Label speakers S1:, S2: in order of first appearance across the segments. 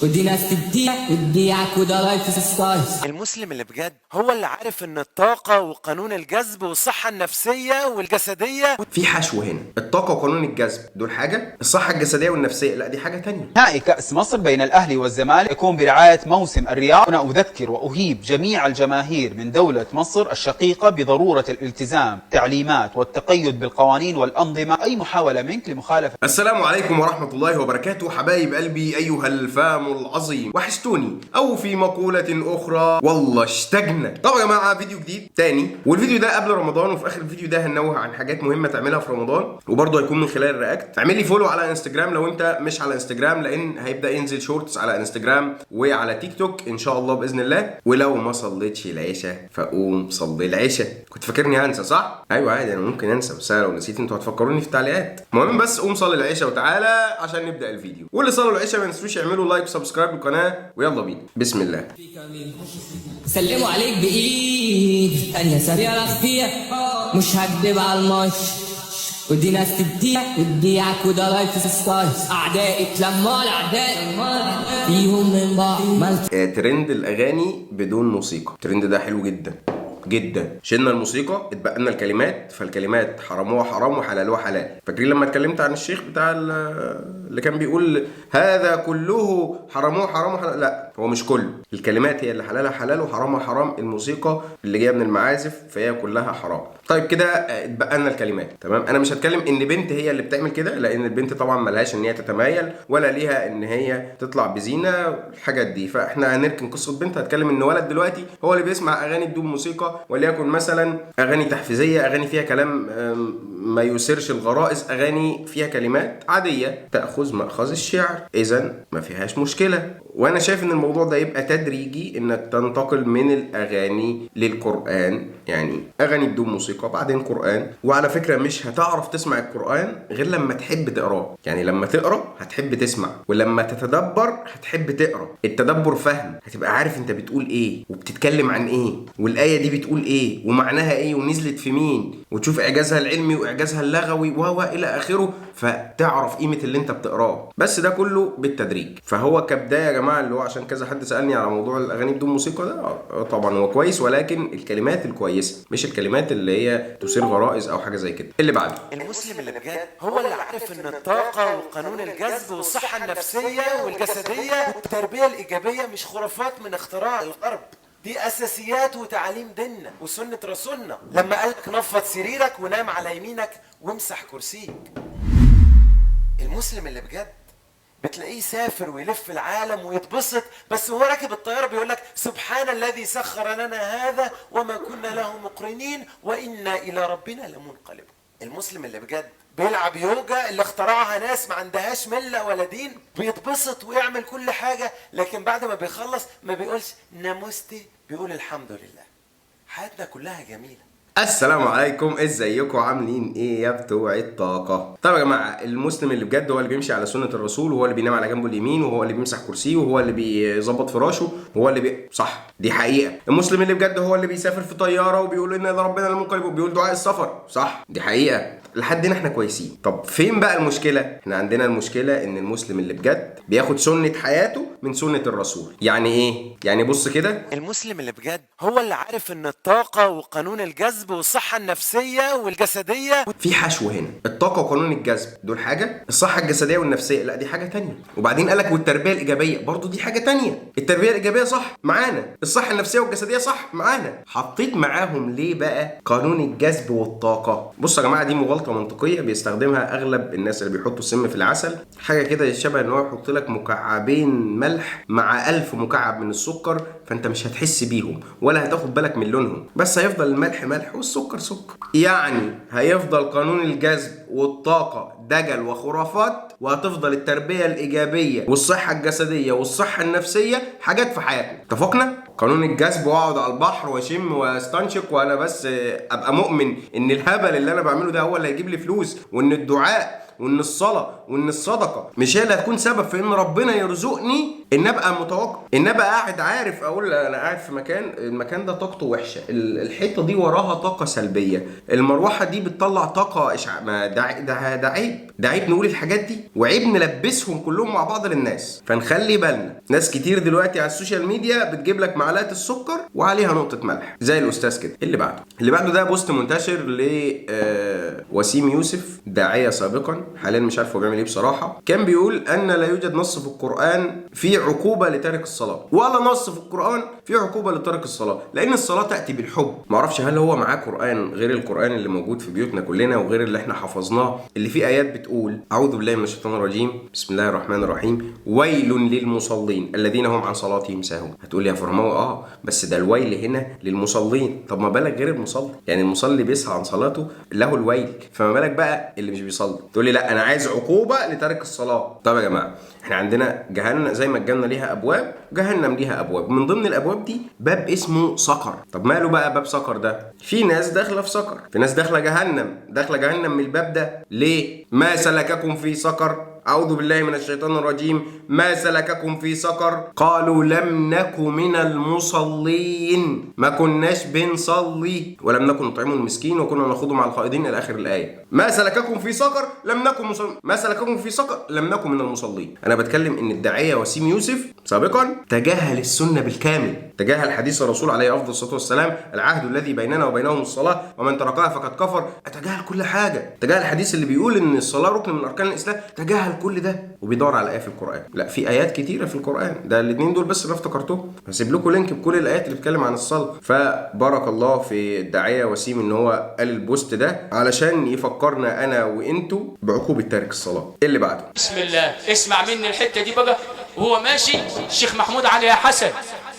S1: ودي ناس تديك وتبيعك وده lifestyle.
S2: المسلم اللي بجد هو اللي عارف ان الطاقة وقانون الجذب والصحة النفسية والجسدية.
S3: في حشو هنا، الطاقة وقانون الجذب دول حاجه، الصحة الجسدية والنفسية لا دي حاجة تانية.
S4: نهائي كأس مصر بين الأهلي والزمالك يكون برعاية موسم الرياض. هنا أذكر وأهيب جميع الجماهير من دولة مصر الشقيقة بضرورة الالتزام تعليمات والتقيد بالقوانين والأنظمة. أي محاولة منك لمخالفة
S3: السلام عليكم ورحمة الله وبركاته، حبايب قلبي، أيها ال fam العظيم، وحشتوني، أو في مقولة أخرى والله اشتقنا. طبعا يا جماعة فيديو جديد تاني، والفيديو ده قبل رمضان، وفي آخر الفيديو ده هنوه عن حاجات مهمة تعملها في رمضان، وبرضه هيكون من خلال ال react. اعمل لي follow على انستجرام لو أنت مش على انستجرام، لأن هيبدأ ينزل shorts على انستجرام وعلى تيك توك إن شاء الله بإذن الله. ولو ما صليتش العشاء فقوم صلي العشاء. كنت فاكرني هنسى صح؟ أيوه عادي، أنا ممكن أنسى، بس أنا لو نسيت أنتوا هتفكروني في التعليقات. المهم بس قوم صلي العشاء وتعالى عشان نبدأ الفيديو. واللي صلوا العشاء ما ينسوش يعملوا like و subscribe للقناة، ويلا بينا بسم الله.
S1: سلموا عليك بايد تانية سريعة مخفية، مش هكدب على الماتش. ودي ناس تديك وتبيعك وده lifestyle. اعدائي اتلموا على اعدائي فيهم من بعض مالت.
S3: ترند الاغاني بدون موسيقى، الترند ده حلو جدا جدا. شلنا الموسيقى اتبقى لنا الكلمات، فالكلمات حرموها حرام وحلالوها حلال. فاكرين لما اتكلمت عن الشيخ بتاع اللي كان بيقول هذا كله حرموه حرام وحلال؟ لا، هو مش كله، الكلمات هي اللي حلالها حلال وحرامها حرام، الموسيقى اللي جاية من المعازف فهي كلها حرام. طيب كده اتبقى لنا الكلمات، تمام. انا مش هتكلم ان بنت هي اللي بتعمل كده، لان البنت طبعا ملهاش ان هي تتمايل ولا ليها ان هي تطلع بزينه الحاجات دي، فاحنا هنركن قصة بنت. هتكلم ان ولد دلوقتي هو اللي بيسمع اغاني بدون موسيقى، وليكن مثلا اغاني تحفيزيه، اغاني فيها كلام ما يثيرش الغرائز، اغاني فيها كلمات عادية تاخذ ماخذ الشعر، اذا ما فيهاش مشكله. وانا شايف ان الموضوع ده يبقى تدريجي، انك تنتقل من الاغاني للقران، يعني اغاني بدون موسيقى بعدين قران. وعلى فكرة مش هتعرف تسمع القران غير لما تحب تقراه، يعني لما تقرا هتحب تسمع، ولما تتدبر هتحب تقرا. التدبر فهم، هتبقى عارف انت بتقول ايه وبتتكلم عن ايه، والايه دي بتقول ايه ومعناها ايه ونزلت في مين، وتشوف اعجازها العلمي واعجازها اللغوي و الى اخره، فتعرف قيمة اللي انت بتقراه. بس ده كله بالتدريج. فهو كبداية يا جماعه، اللي هو عشان كذا حد سالني على موضوع الاغاني بدون موسيقى ده، طبعا هو كويس، ولكن الكلمات الكويسة مش الكلمات اللي هي تثير غرائز او حاجة زي كده. اللي بعده،
S2: المسلم اللي بجد هو اللي عارف ان الطاقة وقانون الجذب والصحة النفسية والجسدية والتربية الإيجابية مش خرافات من اختراع الغرب، دي أساسيات وتعاليم ديننا وسنة رسولنا لما قالك نفض سريرك ونام على يمينك وامسح كرسيك. المسلم اللي بجد بتلاقيه يسافر ويلف العالم ويتبسط، بس وهو راكب الطيارة بيقول لك سبحان الذي سخر لنا هذا وما كنا له مقرنين وإنا إلى ربنا لمنقلبون. المسلم اللي بجد بيلعب يوجا اللي اخترعها ناس ما عندهاش ملة ولا دين، بيتبسط ويعمل كل حاجة، لكن بعد ما بيخلص ما بيقولش namaste، بيقول الحمد لله. حياتنا كلها جميلة.
S3: السلام عليكم، ازيكم عاملين ايه يا بتوع الطاقة؟ طيب يا جماعة، المسلم اللي بجد هو اللي بيمشي على سنة الرسول، وهو اللي بينام على جنبه اليمين، وهو اللي بيمسح كرسيه، وهو اللي بيظبط فراشه، وهو اللي صح، دي حقيقة. المسلم اللي بجد هو اللي بيسافر في طيارة وبيقول إنا إلى ربنا لمنقلبون، وبيقول دعاء السفر، صح، دي حقيقة. لحد هنا احنا كويسين. طب فين بقى المشكلة؟ احنا عندنا المشكلة ان المسلم اللي بجد بياخد سنة حياته من سنة الرسول. يعني ايه؟ يعني بص كده،
S2: المسلم اللي بجد هو اللي عارف ان الطاقة وقانون الجذب والصحة النفسية والجسدية.
S3: في حشو هنا، الطاقة وقانون الجذب دول حاجة، الصحة الجسدية والنفسية لا دي حاجة تانية، وبعدين قالك والتربية الإيجابية برضو دي حاجة تانية. التربية الإيجابية صح معانا، الصحة النفسية والجسدية صح معانا، حطيت معاهم ليه بقى قانون الجذب والطاقة؟ بصوا يا جماعة، دي مغالطة منطقية بيستخدمها أغلب الناس اللي بيحطوا السم في العسل، حاجة كده شبه إن هو يحط لك مكعبين ملح مع 1000 مكعب من السكر، فأنت مش هتحس بيهم ولا هتاخد بالك من لونهم، بس هيفضل الملح ملح والسكر سكر. يعني هيفضل قانون الجذب والطاقة دجل وخرافات، وهتفضل التربية الإيجابية والصحة الجسدية والصحة النفسية حاجات في حياتنا. اتفقنا؟ قانون الجذب واقعد على البحر واشم واستنشق وانا بس ابقى مؤمن ان الهبل اللي انا بعمله ده هو اللي هيجيب لي فلوس، وان الدعاء وان الصلاة وان الصدقة مش هي اللي هتكون سبب في ان ربنا يرزقني. ان ابقى متوقع، ان ابقى قاعد عارف، اقول انا قاعد في مكان، المكان ده طاقته وحشة، الحيطة دي وراها طاقة سلبية، المروحة دي بتطلع طاقة اشعاع. ما ده عيب، ده عيب نقول الحاجات دي، وعيب نلبسهم كلهم مع بعض للناس. فنخلي بالنا، ناس كتير دلوقتي على ال social media بتجيب لك معلقه السكر وعليها نقطة ملح زي الاستاذ كده. اللي بعده ده post منتشر ل وسيم يوسف، داعيه سابقا، حاليا مش عارف هو بيعمل ايه بصراحة. كان بيقول ان لا يوجد نص في القران في عقوبه لتارك الصلاة، ولا نص في القران في عقوبه لتارك الصلاة، لان الصلاة تاتي بالحب. ما اعرفش هل هو معاه قران غير القران اللي موجود في بيوتنا كلنا وغير اللي احنا حفظناه، اللي فيه ايات بتقول اعوذ بالله من الشيطان الرجيم، بسم الله الرحمن الرحيم، ويل للمصلين الذين هم عن صلاتهم ساهون. هتقول لي يا فرماوي بس ده الويل هنا للمصلين، طب ما بالك غير المصلي؟ يعني المصلي بيسهى عن صلاته له الويل، فما بالك بقى اللي مش بيصلي؟ تقول لي لا انا عايز عقوبه لتارك الصلاة. طب يا جماعة احنا عندنا جهنم، زي ما الجنة ليها ابواب جهنم ليها ابواب، من ضمن الابواب دي باب اسمه سقر. طب ماله بقى باب سقر ده؟ في ناس داخله في سقر، في ناس داخله جهنم، داخله جهنم من الباب ده. ليه؟ ما سلككم في سقر؟ أعوذ بالله من الشيطان الرجيم، ما سلككم في سقر؟ قالوا لم نك من المصلين، ما كناش بنصلي، ولم نكن نطعم المسكين وكنا نخوض مع الخائضين، إلى آخر الآية. ما سلككم في سقر؟ لم نكن مصلين. ما سلككم في سقر؟ لم نكن من المصلين. أنا بتكلم إن الداعية وسيم يوسف سابقا تجاهل السنة بالكامل، تجاهل حديث الرسول عليه أفضل الصلاة والسلام، العهد الذي بيننا وبينهم الصلاة ومن تركها فقد كفر. أتجاهل كل حاجة، تجاهل الحديث اللي بيقول إن الصلاة ركن من أركان الإسلام، تجاهل كل ده وبيدور على آية في القرآن. لا، في آيات كتيرة في القرآن، ده الاثنين دول بس اللي افتكرتهم. هسيب لكم link بكل الآيات اللي بتتكلم عن الصلاة. فبارك الله في الداعية وسيم إن هو قال ال post ده علشان يفكرنا أنا وإنتوا بعقوبة تارك الصلاة. اللي بعده،
S5: بسم الله، اسمع مني الحتة دي بقى. وهو ماشي الشيخ محمود علي يا حسن،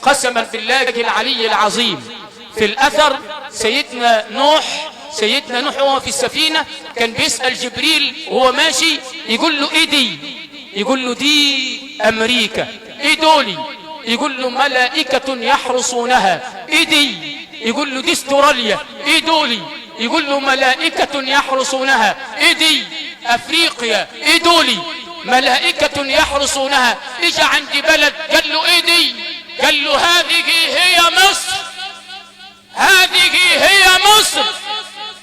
S5: قسما بالله العلي العظيم في الأثر سيدنا نوح وهو في السفينة كان بيسأل جبريل وهو ماشي، يقول له ايه دي؟ يقول له دي أمريكا. ايه دولي؟ يقول له ملائكة يحرسونها. ايه دي؟ يقول له دي استراليا. ايه دولي؟ يقول له ملائكة يحرسونها. ايه دي؟ افريقيا. ايه دولي؟ ملائكة يحرسونها. اجا عند بلد قال له ايه دي؟ قال له هذه هي مصر، هذه هي مصر.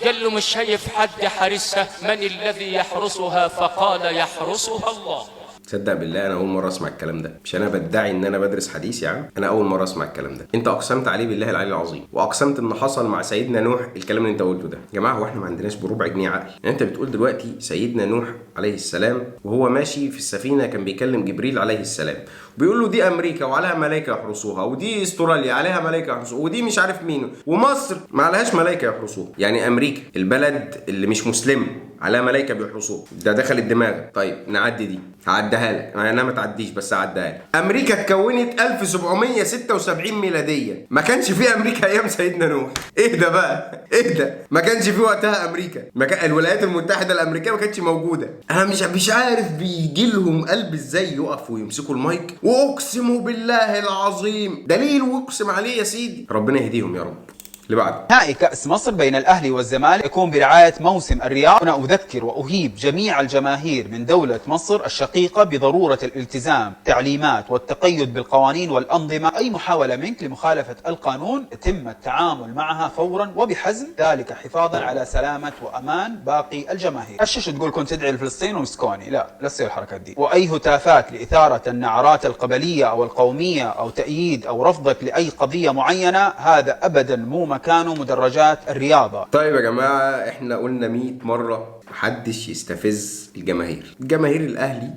S5: قال له مش شايف حد حارسها، من الذي يحرسها؟ فقال يحرسها الله.
S3: تصدق بالله انا اول مرة اسمع الكلام ده. مش انا بدعي ان انا بدرس حديث يا عم، انا اول مرة اسمع الكلام ده. انت اقسمت عليه بالله العلي العظيم، واقسمت ان حصل مع سيدنا نوح الكلام اللي انت قلته ده. يا جماعة هو احنا ما عندناش بربع جنيه عقل؟ يعني انت بتقول دلوقتي سيدنا نوح عليه السلام وهو ماشي في السفينة كان بيكلم جبريل عليه السلام، بيقول له دي امريكا وعليها ملائكة يحرسوها، ودي استراليا عليها ملائكة يحرسوها، ودي مش عارف مين، ومصر ما عليهاش ملائكة يحرسوها. يعني امريكا البلد اللي مش مسلمة عليها ملائكة بيحرسوها، ده دخل الدماغ. طيب نعدي دي، هعديها لك، مع انها ما تعديش بس هعديها لك. امريكا اتكونت 1776 ميلادية، ما كانش في امريكا ايام سيدنا نوح. ايه ده بقى؟ ايه ده؟ ما كانش في وقتها امريكا، ما كان الولايات المتحدة الامريكية ما كانتش موجودة. انا مش عارف بيجي لهم قلب ازاي يقفوا ويمسكوا المايك، واقسم بالله العظيم دليل واقسم عليه يا سيدي. ربنا يهديهم يا رب. اللي بعده،
S4: نهائي كأس مصر بين الأهلي والزمالك يكون برعاية موسم الرياض. هنا أذكر وأهيب جميع الجماهير من دولة مصر الشقيقة بضرورة الالتزام تعليمات والتقيد بالقوانين والأنظمة. أي محاولة منك لمخالفة القانون يتم التعامل معها فورا وبحزم، ذلك حفاظا على سلامة وأمان باقي الجماهير. الشش تقول كنت تدعي لفلسطين ومسكوني، لا لا تصير الحركات دي. وأي هتافات لإثارة النعرات القبلية أو القومية أو تأييد أو رفضك لأي قضية معينة، هذا أبدا مو كانوا مدرجات الرياضة.
S3: طيب يا جماعة احنا قلنا 100 مرة محدش يستفز الجماهير. الجماهير الاهلي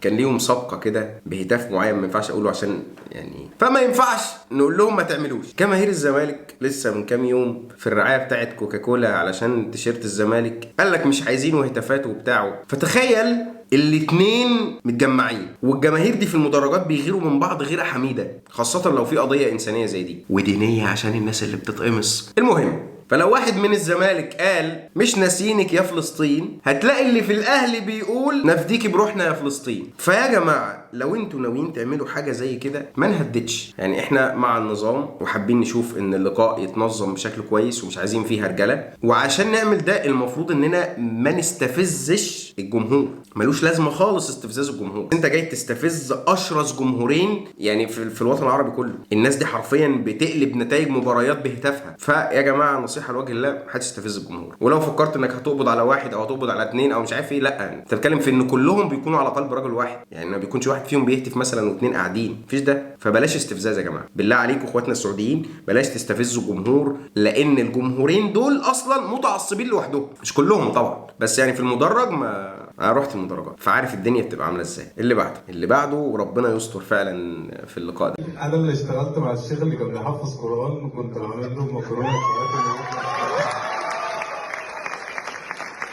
S3: كان ليهم سابقة كده بهتاف معين ما ينفعش اقوله عشان يعني، فما ينفعش نقول لهم ما تعملوش. جماهير الزمالك لسه من كام يوم في الرعاية بتاعت كوكاكولا علشان تيشيرت الزمالك قال لك مش عايزين وهتافات وبتاعه. فتخيل الاتنين متجمعين، والجماهير دي في المدرجات بيغيروا من بعض غيره حميده، خاصة لو في قضية انسانيه زي دي ودينيه عشان الناس اللي بتتقمص. المهم فلو واحد من الزمالك قال مش ناسينك يا فلسطين، هتلاقي اللي في الاهلي بيقول نفديكي بروحنا يا فلسطين. فيا جماعة لو انتوا ناويين تعملوا حاجة زي كده ما نهددش، يعني احنا مع النظام وحابين نشوف ان اللقاء يتنظم بشكل كويس ومش عايزين فيه هرجله، وعشان نعمل ده المفروض اننا ما نستفزش الجمهور. ملوش لازمه خالص استفزاز الجمهور. انت جاي تستفز اشرس جمهورين يعني في الوطن العربي كله. الناس دي حرفيا بتقلب نتائج مباريات بهتافها. فيا جماعة نصيحة لوجه الله، محدش يستفز الجمهور. ولو فكرت انك هتقبض على واحد او هتقبض على اثنين او مش عارف ايه، لا، انت بتتكلم في ان كلهم بيكونوا على قلب رجل واحد، يعني ما بيكونش واحد فيهم بيهتف مثلا واثنين قاعدين، مفيش ده. فبلاش استفزاز يا جماعة، بالله عليكم اخواتنا السعوديين بلاش تستفزوا الجمهور، لان الجمهورين دول اصلا متعصبين لوحدهم، مش كلهم طبعا، بس يعني في المدرج، ما انا رحت المدرجات فعارف الدنيا بتبقى عامله ازاي. اللي بعده، اللي بعده، وربنا يستر فعلا في اللقاء ده.
S6: انا اللي اشتغلت مع الشيخ اللي كان بيحفظ قران وكنت بعمل له مكرونه.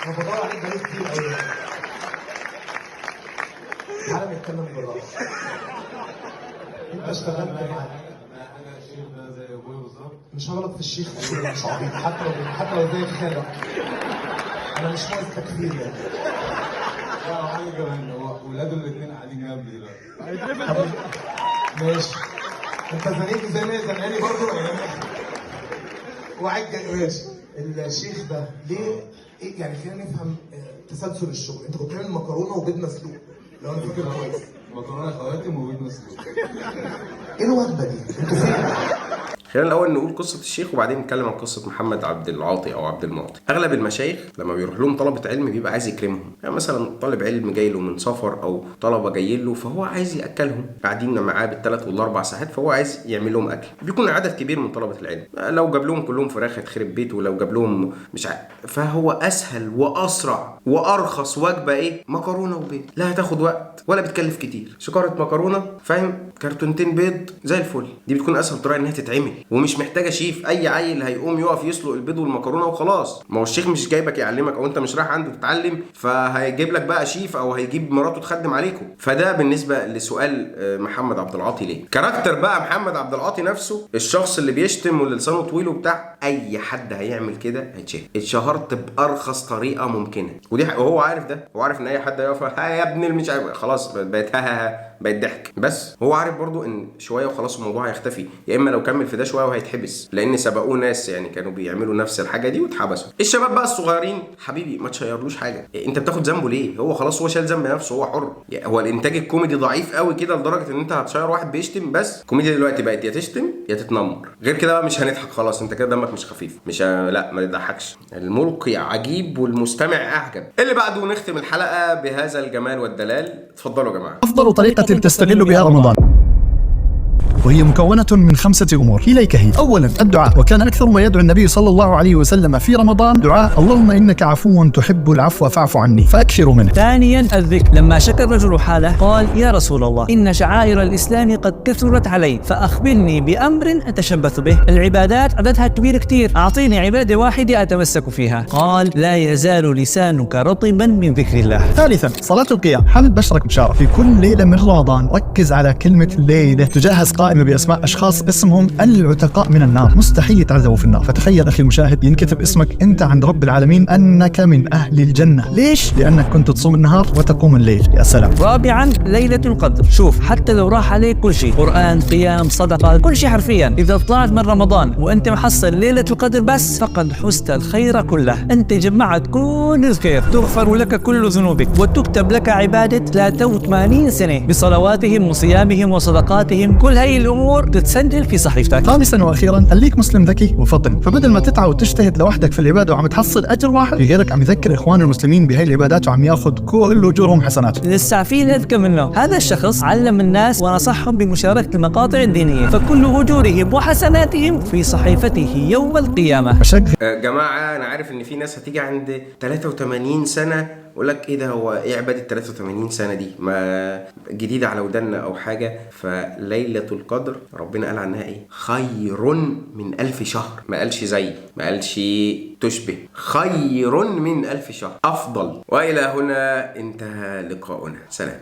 S7: انا بدور عليك بقالي كتير قوي. تعالى نتكلم بالراحة. انت اشتغلت معاه.
S6: انا الشيخ ده زي ابويا بالظبط.
S7: مش هغلط في الشيخ، مش عبيط، حتى لو زي خالك. انا مش ناقص تكفير يعني.
S6: لا وحاجه كمان، هو ولاده الاثنين قاعدين جنبي دلوقتي.
S7: ماشي. انت زنقتني زي ما هي زنقاني برضه يعني. وعد ماشي. الشيخ ده ليه ايه يعني؟ خلينا نفهم تسلسل الشغل. انت كنت بتعمل مكرونه وبيض مسلوق لو انا فاكر كويس.
S6: مكرونه خواتم وبيض مسلوق.
S7: ايه الوجبة دي؟ انتوا فين؟
S3: خلينا الاول نقول قصة الشيخ وبعدين نتكلم عن قصة محمد عبد العاطي او عبد المعطي. اغلب المشايخ لما بيروح لهم طلبه علم بيبقى عايز يكرمهم، يعني مثلا طالب علم جاي له من سفر او طلبه جايين له، فهو عايز ياكلهم، قاعدين معاه بالثلاث والاربع ساعات، فهو عايز يعمل لهم اكل. بيكون عدد كبير من طلبه العلم، لو جاب لهم كلهم فراخ هيتخرب بيته، ولو جاب لهم مش عارف، فهو اسهل واسرع وارخص وجبة ايه؟ مكرونه وبيض، لا هتاخد وقت ولا بتكلف كتير، شكاره مكرونه فاهم، كرتونتين بيض زي الفل. دي بتكون اسهل طريقه انها تتعمل ومش محتاجه شيف. اي عيل هيقوم يقف يسلق البيض والمكرونه وخلاص. ما هو الشيخ مش جايبك يعلمك، او انت مش رايح عنده تتعلم فهيجيب لك بقى شيف او هيجيب مراته تخدم عليكم. فده بالنسبة لسؤال محمد عبد العاطي ليه. character بقى محمد عبد العاطي نفسه، الشخص اللي بيشتم واللي لسانه طويل وبتاع، اي حد هيعمل كده هيتشهر. اتشهرت بارخص طريقه ممكنة، ودي وهو عارف ده، هو عارف ان اي حد هيقف ها يا ابن مش عارف، خلاص بقت ها ها ها، بقت ضحك. بس هو عارف برضو ان شوية وخلاص الموضوع هيختفي، يا اما لو كمل في ده شوية وهيتحبس، لان سبقوه ناس يعني كانوا بيعملوا نفس الحاجة دي واتحبسوا. الشباب بقى الصغيرين حبيبي ما تشيرلوش حاجة، انت بتاخد ذنبه ليه؟ هو خلاص هو شال ذنب نفسه، هو حر. يعني هو الانتاج الكوميدي ضعيف قوي كده لدرجة ان انت هتشير واحد بيشتم بس؟ الكوميديا دلوقتي بقت يا تشتم يا تتنمر، غير كده بقى مش هنضحك خلاص، انت كده دمك مش خفيف، مش لا ما تضحكش. الملقي عجيب والمستمع اعجب. اللي بعده نختم الحلقة بهذا الجمال والدلال، اتفضلوا يا جماعة.
S8: أفضل طريقة تستغل بها رمضان وهي مكونة من 5 أمور، إليك هي. أولا الدعاء، وكان أكثر ما يدعو النبي صلى الله عليه وسلم في رمضان دعاء اللهم إنك عفو تحب العفو فاعف عني، فأكثروا منه.
S9: ثانيا الذكر، لما شكى الرجل حاله قال يا رسول الله إن شعائر الإسلام قد كثرت علي فأخبرني بأمر أتشبث به، العبادات عددها كبير كتير، أعطيني عبادة واحدة أتمسك فيها. قال لا يزال لسانك رطبا من ذكر الله.
S8: ثالثا صلاة القيام، حابب بشرك بشارة، في كل ليلة من رمضان ركز على كلمة ليلة، تجهز قائمة بأسماء أشخاص اسمهم العتقاء من النار، مستحيل يتعذبوا في النار. فتخيل أخي المشاهد ينكتب اسمك أنت عند رب العالمين أنك من أهل الجنة، ليش؟ لأنك كنت تصوم النهار وتقوم الليل. يا سلام.
S9: رابعا ليلة القدر، شوف حتى لو راح عليك كل شيء، قرآن، قيام، صدقة، كل شيء حرفيا، إذا طلعت من رمضان وأنت محصل ليلة القدر بس فقد حزت الخير كله، أنت جمعت كل الخير، تغفر لك كل ذنوبك وتكتب لك عبادة 83 سنة بصلواتهم وصيامهم وصدقاتهم، كل هاي الأمور تتسجل في صحيفتك.
S8: خامسا واخيرا خليك مسلم ذكي وفطن، فبدل ما تتعب وتجتهد لوحدك في العبادة وعم تحصل اجر واحد، في غيرك عم يذكر اخوان المسلمين بهي العبادات وعم ياخذ كل اجورهم حسنات.
S9: لسه في اذكى منه، هذا الشخص علم الناس ونصحهم بمشاركة المقاطع الدينية، فكل اجورهم وحسناتهم في صحيفته يوم القيامة.
S3: جماعة انا عارف ان في ناس هتيجي عند 83 سنة يقول لك ايه ده، هو ايه عباده 83 سنة دي؟ ما جديدة على ودنا او حاجة. فليله القدر ربنا قال عنها ايه؟ خير من 1000 شهر، ما قالش زي، ما قالش تشبه، خير من 1000 شهر، افضل. والى هنا انتهى لقاؤنا، سلام.